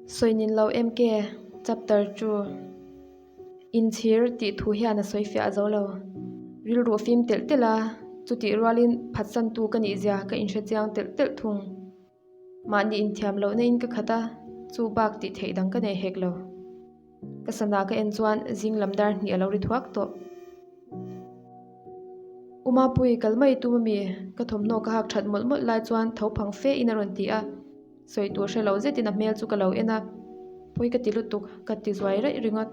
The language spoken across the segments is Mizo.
Sawi nin lo MK, Chapter ii. Inchhir tih thu hian a sawi fiah zo lo. Rilru a fim telh telh a, chutih rualin phatsantu ka nih zia ka inhre chiang telh telh thung. Mahni inthiam lohna in ka khat a, chu bak tih theih dang ka nei hek lo. Ka sana ka en chuan zing lam dar hnih a lo ri thuak tawh. U Mapui, kal mai tum ami? Ka thawmhnaw ka hak that mawlh mawlh lai chuan tho phang fe in a rawn ti a. Sawi tur hre lo zetin a hmel chu ka lo en a, pawi ka ti lutuk, ka ti zuai raih ringawt.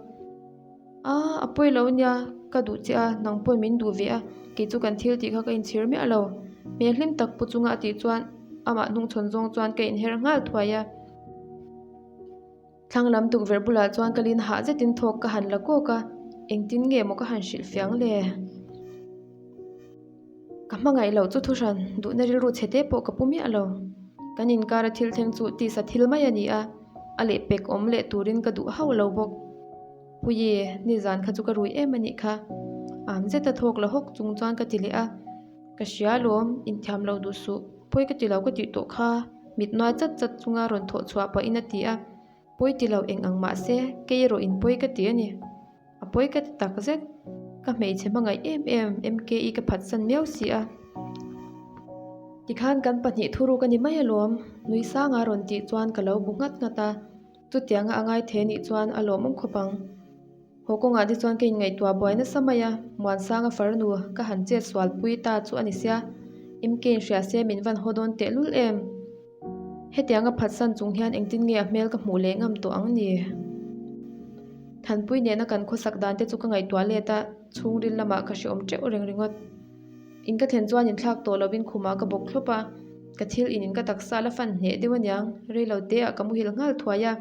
Aa, a pawi lo nia, ka duh che a, nang pawhin min duh ve a, kei chu kan thil tih kha ka inchhir miah lo. Hmel hlim tak pu chunga a tih chuan amah hnungchhawn zawng chuan ka inher nghal thuai a. Thlang lam tukverh bulah chuan ka lin hah zetin thawk ka han la kawk a, engtin nge maw ka han hrilh fiang le? Ka hmangaih loh chu thuhran duhna rilru chhe te pawh ka pu miah lo. Kan inkara thil thleng chu tisa thil mai a ni a, a lehpek awm leh turin ka duh hauh lo bawk. Puii, nizan kha chu ka rui em a nih kha. Am zeta thawk la hawk chung chuan ka ti leh a, Ka hria alawm, inthiam lo duh suh. Pawi ka ti lo ka tih tawh kha mit nuai chat chat chunga rawn thawh chhuah pahin a ti a, pawi ti lo eng ang mah se kei erawh in pawi ka ti a ni. A pawi ka ti tak zet, ka hmeichhe hmangaih em em MKE ka phatsan miau si a. Tikhan kan pahnih thuruk a ni mai alawm, nui sanga rawn tih chuan ka lo bu nghat nghat a, chutianga a ngai thei anih chuan a lawmawm khawp ang. Haw kawngah te chuan ka inngaihtuah buai nasa mai a, Muansanga farnu ka han chet sual pui ta chu a ni sia, MK in hria se min van haw dawn tehlul em? Hetianga phatsan chung hian engtin nge a hmel ka hmuh leh ngam tawh ang ni? Thanpui nena kan khawsak dan te chu ka ngaihtuah let a, chhungril lamah ka hreawm teuh reng ringawt. In ka thlen chuan inthlak tawh lovin khumah ka bawk thlawp a, ka thil in in ka taksa la fan hneh deuh aniang, reilo teah ka muhil nghal thuai a.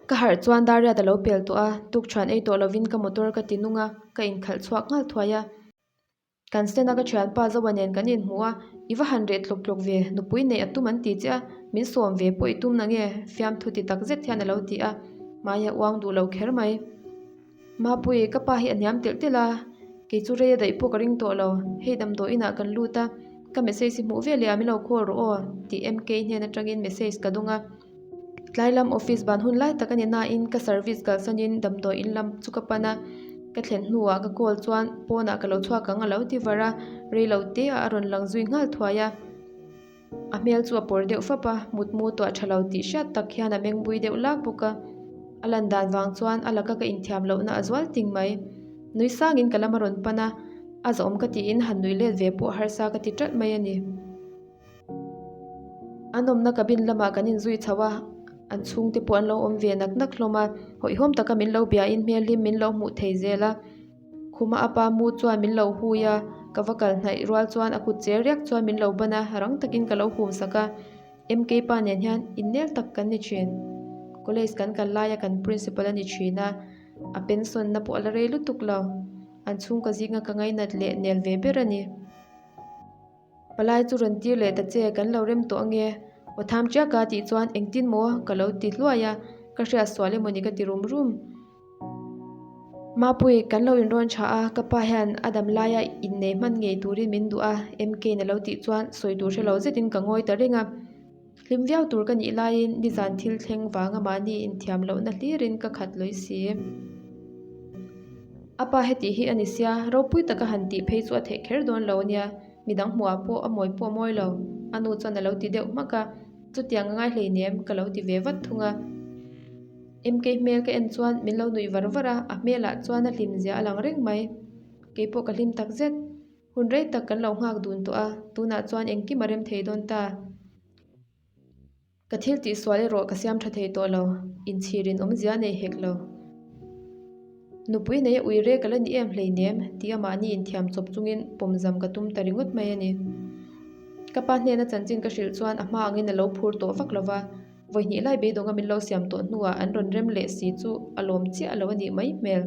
Ka harh chuan Dariat a lo pel tawh a, tukṭhuan ei tawh lovin ka motor ka ti nung a, ka inkhalh chhuak nghal thuai a. Kan stand a ka ṭhianpa Zoa nen kan inhmu a, i va han reh tlawk tlawk ve, nupui neih a tum an ti che a, min sawm ve pawh i tum na nge? Fiamthu ti tak zet hian a lo ti a, hmai a uang duh lo kher mai. Mapui, ka pa hi a hniam telh telh a, kei chu rei a daih pawh ka ring tawh lo, hei damdawi inah kan lut a, ka message hi hmuh veleh ah min lo call rawh aw tih MK hnen atangin message ka dawng a. Tlai lam office ban hun lai tak a ni nain ka service kalsanin damdawi in lam chu ka pan a, ka thlen hnuah ka call chuan pawnah ka lo chhuak ang a lo ti var a, rei lo te ah a rawn lang zui nghal thuai a. A hmel chu a pawr deuh fap a, mutmu tuah tha lo tih hriat tak hian a meng bui deuh lak bawk a, a lan dan vang chuan a laka ka inthiam lohna a zual ting mai. Nui sangin ka lam a rawn pan a, a zawm ka tiin han nui let ve pawh harsa ka ti ṭalh mai a ni. An awmna cabin lamah kan inzui chho a, an chhungte pawh an lo awm ve nak nak hlawm a, hawihhawm taka min lo biain hmel hlim min lo hmuh thei zel a. Khuma a pa mu chuan min lo hui a, ka va kal hnaih rual chuan a kut che riak chuan min lo ban a, rang takin ka lo hum sak a. MK pa nen hian innel tak kan ni thin. College kan kal laia kan principal a ni thin a, a pension na pawh a la rei lutuk lo. An chhungkaw zinga ka ngainat leh nel ve ber a ni. Palai chu rawn tir leh ta che, kan lo rem tawh ange. Aw tham chiak a tih chuan engtin maw ka lo ti hluai a, ka hriat sual emaw ni ka ti rum rum. Mapui, kan lo inrawn tha a, ka pa hian a dam laia innei hman ngei turin min duh a, MK-in a lo tih chuan sawi tur hre lo zetin ka ngawi ta reng a. Hlim viau tur ka nih laiin nizan thil thleng vanga mahni inthiam lohna hlirin ka khat lawi si. A pa heti hi a ni sia, ropui taka han tih phei chu a theih kher dawn lo ania, midang hmuhah pawh a mawi pawh a mawi lo, a nu chuan a lo ti deuh hmak a, chutiang a ngai hleinem ka lo ti ve vat thung a. MK hmel ka en chuan min lo nuih var var a, a hmelah chuan a hlim zia a lang reng mai, keipawh ka hlim takzet. Hun rei tak kan lo nghak dun tawh a, tunah chuan engkim a rem thei dawn ta. Ka thil tih sual erawh ka siam tha thei tawh lo, inchhir in awmzia nei hek lo. Nupui nei a ui rek a la ni em hleinem tih a mahni inthiam chawp chungin pawmzam ka tum ta ringawt mai a ni. Ka pa hnena chanchin ka hrilh chuan a hma angin a lo phur tawh vak lo va, vawi hnih lai beidawnga min lo siam tawh hnuah an rawn rem leh si chu a lawm chiah lo a nih mai hmel.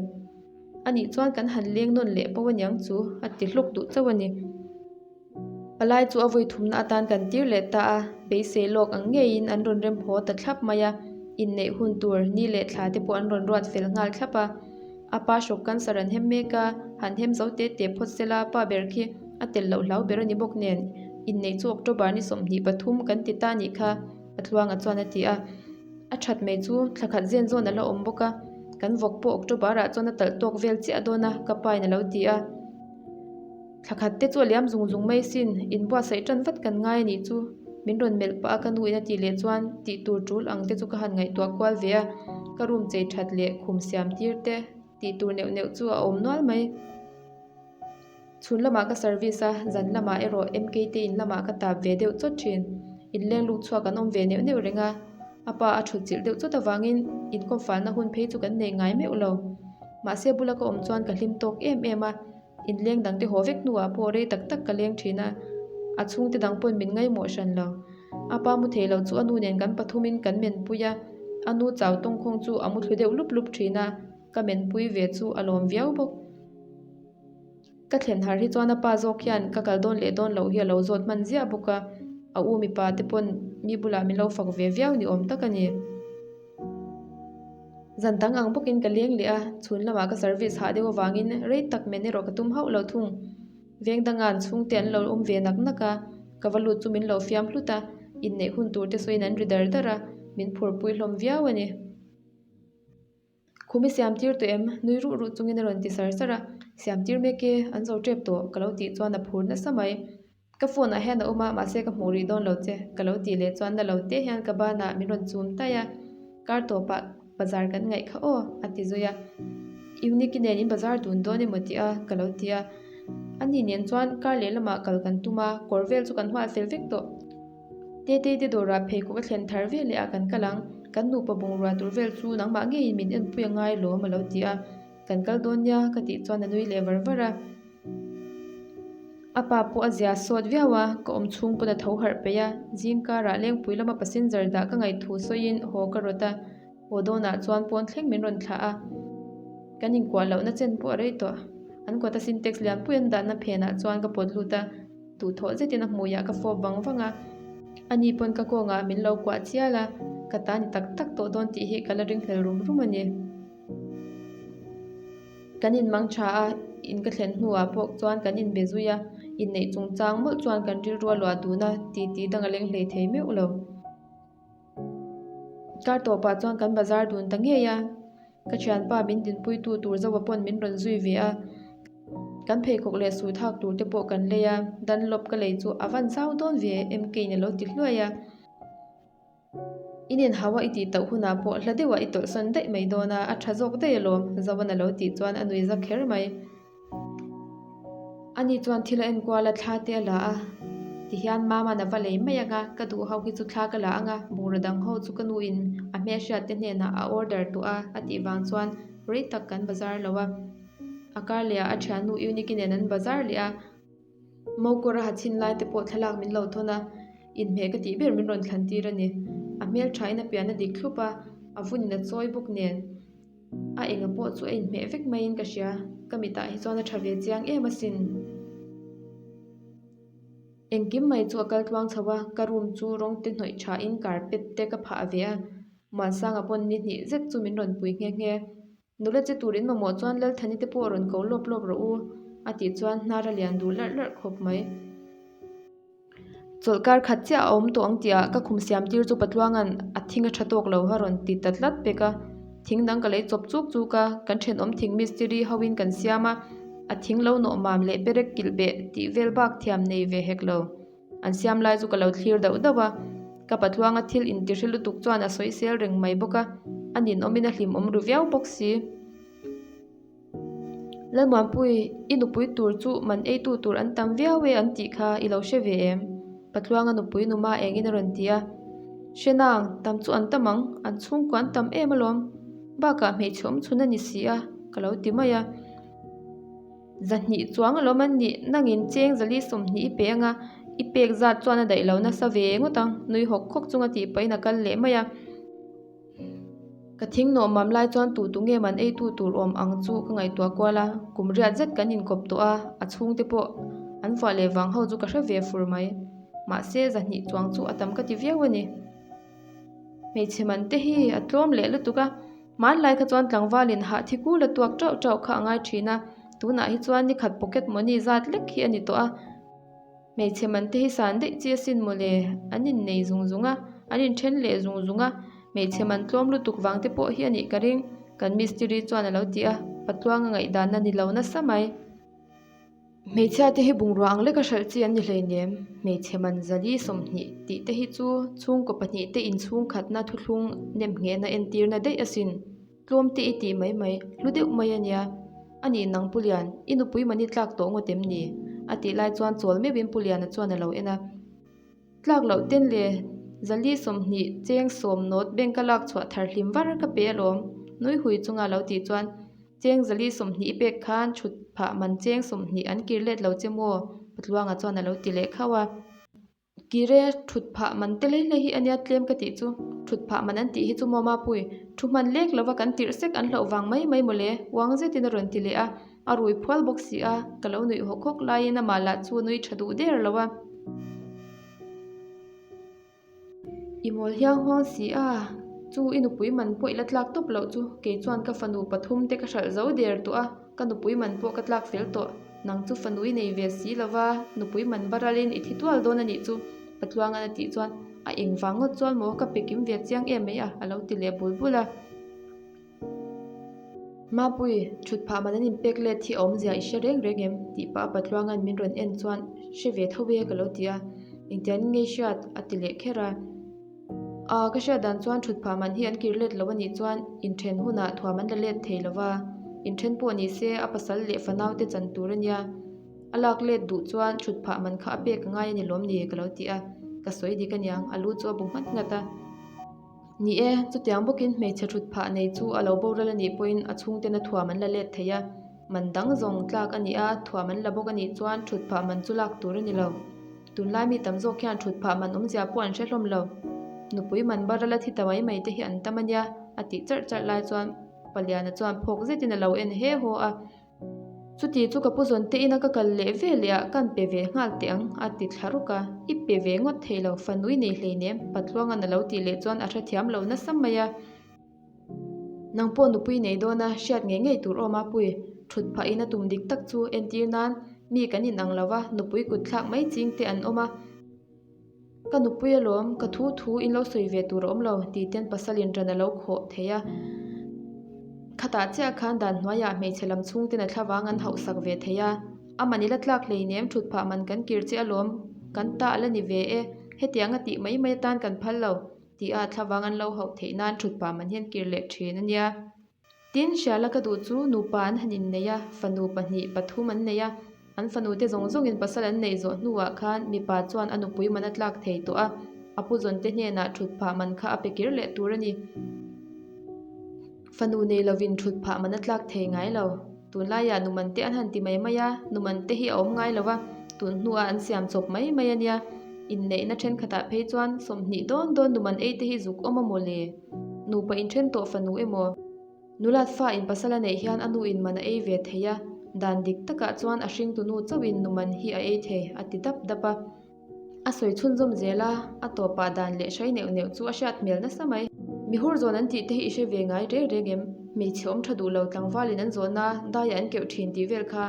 A nih chuan kan han leng nawn leh pawh aniang chu a ti hluk duh chauh a ni. Palai chu a vawi thumna atan kan tir leh ta a, beisei lawk ang ngeiin an rawn rem haw ta thlap mai a, inneih hun tur ni leh thla te pawh an rawn ruat fel nghal thlap a. A pa hrawk cancer an hem mek a, han hem zo te te phawt sela pa ber khi a tel loh hlau ber a ni bawk nen, inneih chu October ni 23 kan ti ta nih kha, Patluanga chuan a ti a. A that mai chu thla khat zen zawn a la awm bawk a, kan vawk pawh October ah chuan a talh tawk vel chiah dawn a ka pa in a lo ti a. Thla khat te chu a liam zung zung mai sin, inbuatsaih tan vat kan ngai a nih chu min rawn melh pah a ka nu in a tih leh chuan tih tur tul ang te chu ka han ngaihtuah kual ve a, ka room chei that leh khum siam tir te tih tur neuh neuh chu a awm nual mai. Chhun lamah ka service a, zan lamah erawh MK te in lamah ka tap ve deuh chawt thin. Inleng luk chhuak an awm ve neuh neuh reng a, a pa a thut chilh deuh chawt avangin inkawmfalna hun phei chu kan nei ngai meuh lo. Mahse bula ka awm chuan ka hlim tawk em em a, inleng dangte haw vek hnuah pawh rei tak tak ka leng thin a, a chhungte dang pawn min ngaihmawh hran lo. A pa mu thei lo chu a nu nen kan pathumin kan menpui a, a nu chau tawngkhawng chu a mu thlu deuh lup lup thin a, ka menpui ve chu a lawm viau bawk. Ka thlen har hi chuan a pa zawk hian ka kal dawn leh dawn loh hi a lo zawt hman ziah bawk a, a u mipa te pawn mi bulah min lo fak ve viau ni awm tak a ni. Zan dang ang bawkin ka leng leh a, chhun lamah ka service hah deuh avangin rei tak men erawh ka tum hauh lo thung. Veng danga'n chhungte an lo awm ve nak nak a, ka va lut chu min lo fiam hlut a, inneih hun tur te sawiin an ri dar dar a, min phurpui hlawm viau a ni. Khum i siam tir tawh em? Nui ruh ruh chungin a rawn ti sar sar a, Siam tir mek e, an zo tep tawh ka lo tih chuan a phur nasa mai. Ka phone ah hian a awm a, mahse ka hmuh rih dawn lo che ka lo tih leh chuan na lo te hian ka banah min rawn chum taih a, kar tawpah bazar kan ngaih kha aw a ti zui a. Unique nen in bazar dun dawn emaw tih a ka lo ti a, ani nen chuan kar lehlamah kal kan tum a, kawr vel chu kan hual fel vek tawh. Tetei te dawrah pheikhawk a thlen thar vel leh ah kan kal ang, kan nupa bungrua tur vel chu nangmah ngeiin min enpui a ngai lawm a lo ti a, kan kal dawn nia ka tih chuan a nui leh var var a. A pa pawh a zia sawt viau a, ka awm chhung pawn a tho harh peih a, zing karah lengpui lama passenger dah ka ngaih thu sawiin haw ka rawt a, haw dawnah chuan pawn thleng min rawn thlah a, kan inkuah lohna chen pawh a rei tawh. An kawta sintex lianpui an dahna phenah chuan ka pawt lut a. Duhthawh zetin a hmuiah ka fawp vang vang a, ani pawn ka kawngah min lo kuah chial a, ka ta ni tak tak tawh dawn tih hi ka la ringhlel rum rum a ni. Kan inmang tha a, in ka thlen hnuah pawh chuan kan inbe zui a, inneih chungchang mawlh chuan kan rilru a luah dun a, titi dang a leng hlei thei meuh lo. Kar tawpah chuan kan bazar dun ta ngei a, ka thianpa min dinpuitu tur zoa pawn min rawn zui ve a, kan pheikhawk leh suit hak tur te pawh kan lei a, Dunlop ka lei chu a van zau dawn ve MK in a lo ti hluai a, In inhau a i tih tauh hunah pawh hla deuhah i tawlhsawn daih mai dawn a, a tha zawk daih alawm Zoan a lo tih chuan a nui za kher mai. Ani chuan thil a enkual a, thla te a la a, tihian Mama'n a va lei mai ang a, ka duh ho hi chu thla ka la ang a, bungraw dang ho chu ka nuin a hmelhriat te hnenah a order tawh a a tih vang chuan rei tak kan bazar lo a. A kar leh ah a thiannu Euniki nen an bazar leh a, Mokawr a ha chhin lai te pawh thlalak min lo thawn a, inhmeh ka tih ber min rawn thlan tir a ni. A hmelthain a pian a dik thlup a, a vunin a chawi bawk nen. A enga pawh chu a inhmeh vek maiin ka hria, ka mitah hi chuan a tha ve chiang em asin. Engkim mai chu a kal tluang chho a, ka room chu rawng te hnawih thain carpet te ka phah ve a, Muansanga pawn ni hnih zet chu min rawn pui nghe nghe. Nula che tur in mamawh chuan Lalthani te pawh rawn ko lawp lawp rawh u, a tih chuan hnar a lian duh larh larh khawp mai. Chawlhkar khat chiah a awm tawh ang tihah ka khum siam tir chu Patluanga'n a thing a tha tawk lo a rawn ti ta tlat pek a. Thing dang ka lei chawp chuk chuk a, kan thenawm thing mistiri hoin kan siam a, a thing lo nawh mam leh perek kilh beh tih vel bak thiam nei ve hek lo. An siam lai chu ka lo thlir dauh dauh a, ka Patluanga thil intihre lutuk chuan a sawi sel reng mai bawk a, a ninawmin a hlimawm ru viau bawk si. Lalmuanpui, i nupui tur chu man eitu tur an tam viau e an tih kha i lo hre ve em? Patluanga nupui numa engin a rawn ti a. Hre nang, tam chu an tam ang, an chhungkua an tam em alawm. Bakah hmeichhe awm chhun a ni si a, ka lo ti mai a. Zahnih chuang alawm an nih, nangin cheng zali 20 i pe anga, i pek zat chuan a daih lo nasa ve ngawt ang, nui hawk hawk chunga tih pahin a kal leh mai a. Ka thing nawh mam lai chuan tu tu nge man eitu tur awm ang chu ka ngaihtuah kual a, kum riat zet kan inkawp tawh a, a chhungte pawh an vuah leh vang ho chu ka hre ve fur mai. Mahse zahnih chuang chu a tam ka ti viau a ni. Hmeichhe man te hi a tlawm leh lutuk a, hmanlai kha chuan tlangvalin hah thi kul a tuak tauh tauh kha a ngai thin a, tunah hi chuan nikhat pocket money zat lek hi a ni tawh a. Hmeichhe man te hi san daih chi asin mawle, an innei zung zung a, an inthen leh zung zung a. Hmeichhe man tlawm lutuk vang te pawh hi a nih ka ring, kan mistiri chuan a lo ti a, Patluanga ngaihdan a ni lo nasa mai. Hmeichhia te hi bungrua ang leka hralh chi an ni hleinem, hmeichhe man zali 20 tih te hi chu chhungkaw pahnih te inchhung khatna thuthlung nem nghehna entirna daih asin. Tlawm te i tih mai mai, hlu deuh mai a nia. A nih nang Pu Lian, i nupui mani tlak tawh ngawt em ni? A tih lai chuan chawl meuhin Pu Liana chuan a lo en a. Tlak loh ten le, zali 20 cheng sawm nawt bank a lak chhuah thar hlim var ka pe alawm, nui hui chunga lo tih chuan cheng zali 20 i pek khan thut phah man cheng 20 an kir let lo che maw? Patluanga chuan a lo ti leh khauh a. Kire thut phah man te hlei hlei hi a nia tlem ka tih chu, thut phah man an tih hi chu maw Mapui, thu hman lek lova kan tirh sek an hlauh vang mai mai mawle, uang zetin a rawn ti leh a, a rui phual bawk si a, ka lo nuih hawk hawk laiin amah lah chu nui tha duh der lo a. I mawl hiang huang si a, chu i nupui man pawh i la tlak tawp loh chu, kei chuan ka fanu pathum te ka hralh zo der tawh a, ka nupui man pawh ka tlak fel tawh, nang chu fanu i nei ve si lo va, nupui man baralin i thi tual dawn a nih chu, Patluangan a tih chuan a eng vang ngawt chuan maw ka pe kim ve chiang em mai a, a lo ti leh bul bul a. Mapui, thut phah man an inpek let hi a awmzia i hre reng reng em? tih pah a Patluanga'n min rawn en chuan hre ve tho e ka lo ti a, engtiangin nge i hriat? a ti leh kher a. Aa, ka hriat dan chuan thut phah man hi an kir let lo a nih chuan inthen hunah thuam an la let thei lo va, inthen pawh ni se a pasal leh fanaute chan tur a nia. A lak let duh chuan thut phah man kha a pek a ngai a ni lawm ni? ka lo ti a, ka sawi dik aniang, a lu chu a bu nghat nghat a. Ni e, chutiang bawkin hmeichhe thut phah nei chu a lo boral a nih pawhin a chhungten a thuam an la let thei a, man dang zawng tlak a nih a, thuam an la bawk a nih chuan thut phah man chu lak tur a ni lo. Tunlai mi tam zawk hian thut phah man awmzia pawh an hre hlawm lo. Nupui man baral a thi ta mai mai te hi an tam a nia, a tih charh charh lai chuan Paliana chuan phawk zetin a lo en he haw a. Chuti chu ka pu zawn te ina ka kal leh ve leh ah kan pe ve nghal teh ang a ti thla ruk a, i pe ve ngawt thei lo fanui nei hleinem Patluanga'n a lo tih leh chuan a hrethiam lo nasa mai a. Nang pawh nupui nei dawn a hriat ngei ngei tur awm a pui thut phah in a tum dik tak chu entir nan mi kan inang lo va nupui kut thlak mai ching te an awm a. Ka nupui alawm, ka thu thu in lo sawi ve tur a awm lo, tih ten pasal in ran a lo khawh thei a. Khatah chiah khan dan hnuaiah hmeichhe lam chhung ten a thlavang an hauhsak ve thei a. A man ila tlak hleinem thut phah man kan kir che alawm, kan ta a la ni ve e, hetiang a tih mai mai atan kan phal lo, tih a thlavang an lo hauh theih nan thut phah man hian kir leh thin a nia. Tin, Hriala ka duh chu nupa an han innei a, fanu pahnih pathum an nei a. An fanute zawng zawngin pasal an neih zawh hnuah khan mipa chuan a nupui man a tlak thei tawh a, a pu zawnte hnenah thut phah man kha a pe kir leh tur a ni. Fanu nei lovin thut phah man a tlak thei ngai lo. Tunlaiah numante an han ti mai mai a, numante hi a awm ngai lo va, tun hnuah an siam chawp mai mai a nia. Inneihna thenkhatah phei chuan 20 dawn dawn numan ei te hi zuk awm a maw le? Nupa inthen tawh fanu emaw? Nulat fa in pasal a neih hian a nu in man a ei ve thei a, dan dik takah chuan a hringtu nu chauhin numan hi a ei thei, a ti dap dap a. A sawi chhunzawm zel a, a tawpah dan leh hrai neuh neuh chu a hriat hmel nasa mai. Mi hur zawn an tih te hi i hre ve ngai reng reng em? Hmeichhe awm tha duh lo tlangvalin an zawhna daiah an keuh thin tih vel kha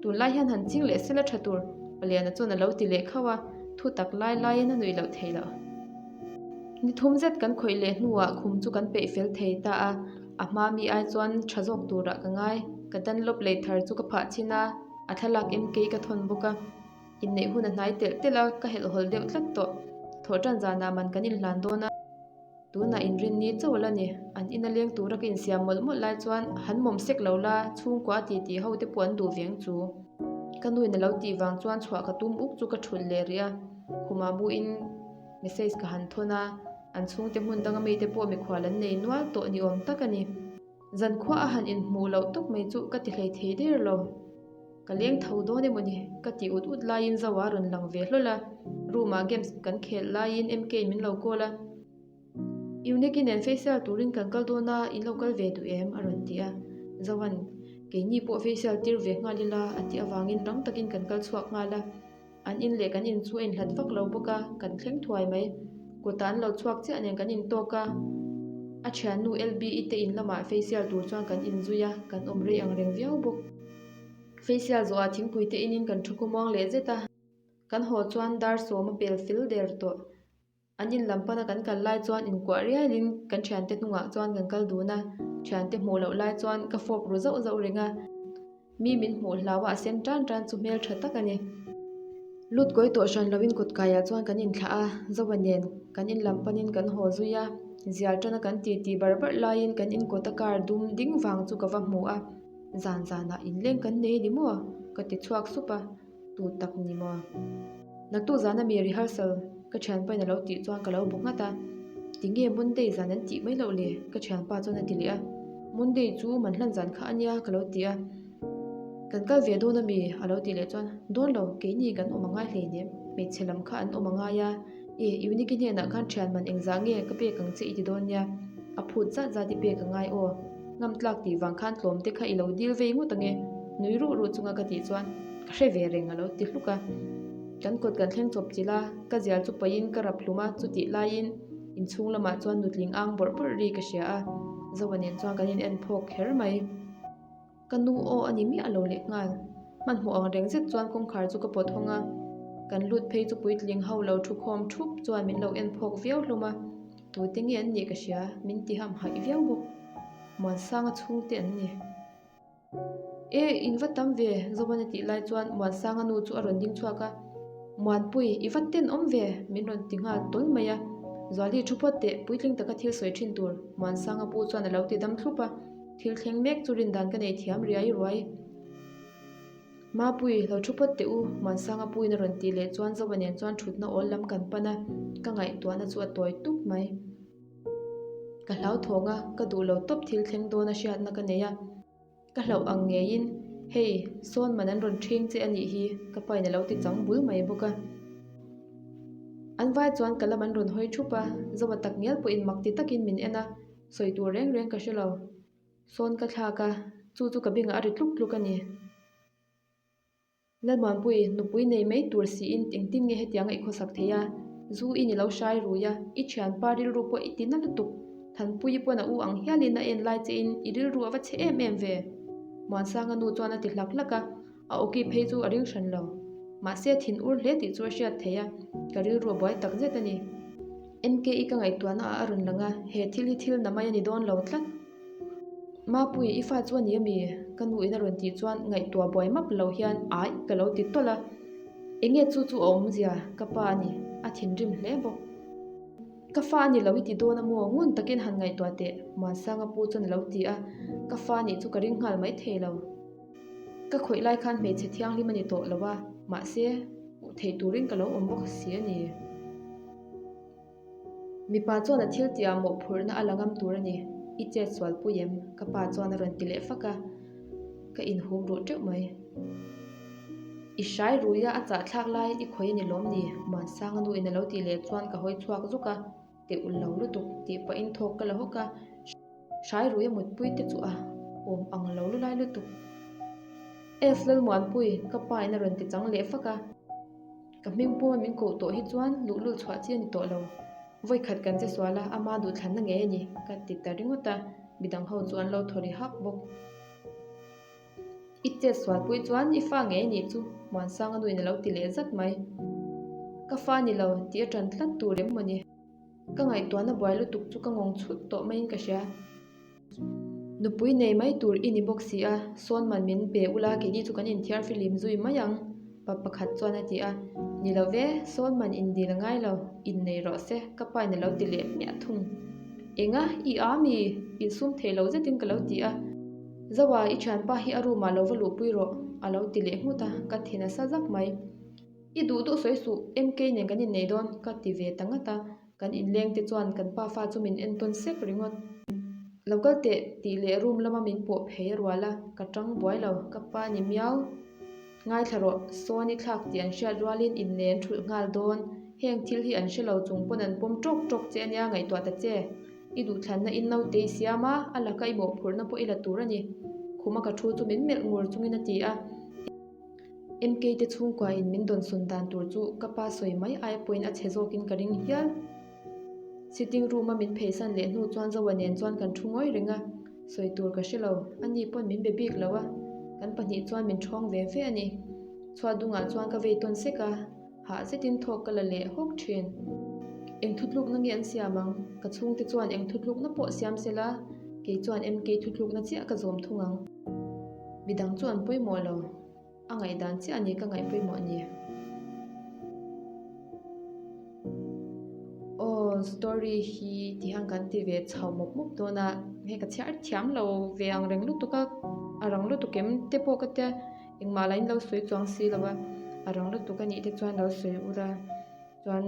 tunlai hian han ching leh sela tha tur, Paliana chuan a lo ti leh khauh a, thu tak lai laiin a nuih loh theih loh. Ni thum zet kan khawih leh hnuah khum chu kan peih fel thei ta a, a hma mi ai chuan tha zawk turah ka ngai. Ka Dunlop lei thar chu ka phah chhin a, a thlalak MK ka thawn bawk a. Inneih hun a hnai telh telh a, ka helh hawl deuh tlat tawh. Thawhṭan zanah man kan inhlan dawn a, tunah inrinni chauh a la ni. An ina leng tura ka insiam mawlh mawlh lai chuan han mawm sek lo la, chhungkua a titi ho te pawh an duh veng chu. Ka nuin a lo tih vang chuan chhuah ka tum uk chu ka thulh leh rih a, khumah buin message ka han thawn a, an chhungte hmun danga mite pawh mikhual an nei nual tawh ni awm tak a ni. Zankhua a han inhmuh loh tawp mai chu ka ti hlei thei der lo. Ka leng tho dawn emaw ni? Ka ti ut ut laiin Zoa a rawn lang ve hlawl a, room ah games kan khelh laiin MK in min lo call a. Eunice nen facial turin kan kal dawn a, in lo kal ve duh em? a rawn ti a. Zoa'n, Keini pawh facial tir ve nghal ila a tih avangin rang takin kan kal chhuak nghal a. An in leh kan in chu a inhlat vak lo bawk a, kan thleng thuai mai. Kawtah an lo chhuak chiah nen kan intawk a, a thiannu LBE te in lamah facial tur chuan kan inzui a, kan awm rei ang reng viau bawk. Facial zawhah thingpui te inin kan thu khawmuang leh zet a, kan haw chuan dar sawm a pel fel der tawh. An in lam pana kan kal lai chuan inkuah rialin kan thiante hnungah chuan kan kal dun a, thiante hmuh loh lai chuan ka fawp ru zauh zauh reng a. Mi min hmuh hlau a a sen tan tan chu hmel tha tak a ni. Lut kawi tawh hran loin kut kaiah chuan kan inthlah a, Zoa nen kan in lam panin kan haw zui a, zial tana kan ti ti bar bar laiin kan in kawta car dum ding vang chu ka va hmu a, zan zanah inleng kan nei ni maw? ka ti chhuak sup a, tu tak ni maw? Naktuk zana mi rehearsal ka thianpain a lo tih chuan ka lo bu nghat a, tinge Monday zan an tih mai loh le? ka thianpa chuan a ti leh a, Monday chu man hlan zan kha a nia ka lo ti a, Kan kal ve dawn ami? a lo tih leh chuan, Dawn lo, keini kan awm a ngai hleinem, hmeichhe lam kha an awm a ngai a, e Eunike hnenah khan thian man engzah nge ka pek ang che i ti dawn nia, a phut zat zat i pek a ngai aw, ngam tlak tih vang khan tlawm te kha i lo dil vei ngawt ange, nui ruh ruh chunga ka tih chuan ka hre ve reng a lo ti hluk a. Kan kawt kan thleng chawp chilh a, ka zial chu paih in ka rap hlum a, chutih laiin inchhung lamah chuan nutling ang bawrh bawrh ri ka hria a, Zoa nen chuan kan in en phawk kher mai. Ka nu aw a ni miah lo leh nghal. Hmanhmawh ang reng zet chuan kawngkhar chu ka pawt hawng a, kan lut phei chu puitling ho lo thu khawm thup chuan min lo en phawk viau hlawm a, tute nge an nih ka hria, min ti ham haih viau bawk. Muansanga chhungte an ni. E, in va tam ve, Zovan a tih lai chuan Muansanga nu chu a rawn ding chhuak a, Muanpui, i va ten awm ve, min rawn ti nghal tawl mai a. Zuali thu phawt teh, puitling taka thil sawi thin tur, Muansanga pu chuan a lo ti dam thlup a. Thil thleng mek chu rindan ka nei thiam riai ruai. Mapui, lo thu phawt teh u, Muansanga puiin a rawn tih leh chuan Zoa nen chuan thutna awl lam kan pan a, ka ngaihtuahna chu a tawi tup mai. Ka hlauthawng a, ka duh lo tawp thil thleng dawn a hriatna ka nei a. Ka hlauh ang ngeiin, Hei, sawn man an rawn ṭhing che a nih hi, ka pain a lo ti chang bul mai bawk a. An vai chuan ka lam an rawn hawi ṭhup a, Zoa tak ngial pawhin mak ti takin min en a. Sawi tur reng reng ka hre lo. Sawn ka thlak a, chu chu ka bengah a ri tluk tluk a ni. Lalmuanpui, nupui nei mai tur siin engtin nge hetianga i khawsak thei a? Zu i ni lo hrai rui a, i thianpa rilru pawh i ti na lutuk. Thanpuii pawn a u ang hialin a en lai chein i rilru a va chhe em em ve. Muansanga nu chuan a ti hlak hlak a. A awki phei chu a ring hran lo. Mahse a thin ur hle tih chu a hriat theih a, ka rilru a buai tak zet a ni. MKI ka ngaihtuahna ah a rawn lang a, he thil hi thil na mai a ni dawn lo tlat. Mapui, i fa chu a ni ami? Ka nu in a rawn tih chuan ngaihtuah buai map lo hian aih ka lo ti tawlh a. Enge chu chu a awmzia? Ka pa a ni. A thinrim hle bawk. Ka fa a ni lo i ti dawn a maw? Ngun takin han ngaihtuah teh, Muansanga pu chuan a lo ti a. Ka fa nih chu ka ring nghal mai thei lo. Ka khawih lai khan hmeichhe thianghlim a ni tawh lo a, mahse hmuh theih turin ka lo awm bawk si a ni. Mipa chuan a thil tihah mawhphurhna a la ngam tur a ni, i chet sual pui em? Ka pa chuan a rawn ti leh fak a, ka inhum ruh teuh mai. I hrai rui a, a chahthlak laiin i khawih a ni lawm ni? Muansanga nu in a lo tih leh chuan ka hawi chhuak zuk a. Teh ulh lo lutuk tih pahin thawk ka la hawk a, hrai rui a mutpui te chu a awm ang lo lulai lutuk. F Lalmuanpui, ka pa in a rawn ti chang leh fak a, ka hming puma min koh tawh hi chuan luhlul chhuah chi a ni tawh lo. Vawikhat kan che sual a, ama duhthlanna ngei a ni, ka ti ta ringawt a, midang ho chu an lo thaw ri hak bawk. I chet sualpui chuan i fa ngei anih chu Muansanga nuin a lo ti leh zat mai. Ka fa ni lo tih a ṭan tlat tur em mawni? Ka ngaihtuahna buai lutuk chu ka ngawng chhut tawh maiin ka hria. Nupui nei mai tur i ni bawk si a, sawn man min pe ula keini chu kan inthiar filim zui mai ang, pa pakhat chuan a ti a. Ni lo ve, sawn man indil a ngai lo, innei rawh se, ka pain a lo ti leh hmiah thung. Enga, i a mi? Insum thei lo zetin ka lo ti a. Zoa, i thianpa hi a room ah lo va luhpui rawh, a lo ti leh nghut a, ka thin a sa zak mai. I duh duh sawi suh, MK nen kan innei dawn, ka ti ve ta ngat a, kan inleng te chuan kan pa fa chu min entawn sek ringawt. Lo kal teh, tih leh room lama min pawh phei a rual a, ka tang buai lo, ka pa ni miau. Ngaithla rawh, sawn i thlak tih an hriat rualin innei an thulh nghal dawn, heng thil hi an hre lo chung pawn an pawm tawk tawk che ania ngaihtuah ta che. I duhthlanna in naute i siam a, a laka i mawhphurhna pawh i la tur a ni. Khuma ka thu chu min melh ngur chungin a ti a. MK te chhungkua in min dawnsawn dan tur chu ka pa sawi mai ai pawhin a chhe zawkin ka ring hial. Sitting room a min pheisan leh hnu chuan Zoa nen chuan kan thu ngawi reng a, sawi tur ka hre lo, ani pawn min be bik lo a, kan pahnih chuan min ṭhawng ve ve a ni. Chhuat dungah chuan ka vei tawn sek a. Hah zetin thawk ka la leh hawk thin. Eng thutlukna nge an siam ang? Ka chhungte chuan eng thutlukna pawh siam se la, kei chuan MK thutlukna chiah ka zawm thung ang. Midang chu an pawimawh lo. A ngaihdan chiah a ni ka ngaih pawimawh ni. Aw story hi ti hian kan ti ve chho mawp mawp dawn a, hei ka chhiar thiam lo ve ang reng lutuk a, a rang lutuk em te pawh ka tia engmah lah in lo sawi chuang si lo a, a rang lutuk a nih te chuan lo sawi ula chuan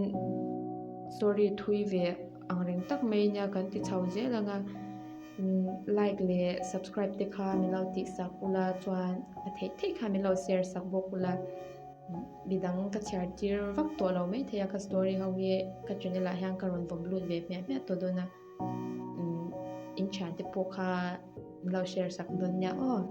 story thui ve ang reng tak mai nia kan ti chho zel ang a. Like leh subscribe te kha min lo tih sak ula chuan a theih theih kha min lo share sak bawk ula midang ka chhiar tir vak tawh lo mai thei a ka story ho hi ka channel ah hian ka rawn vawm lut ve hmiah hmiah tawh dawn a in thian te pawh kha min lo share sak dawn nia aw.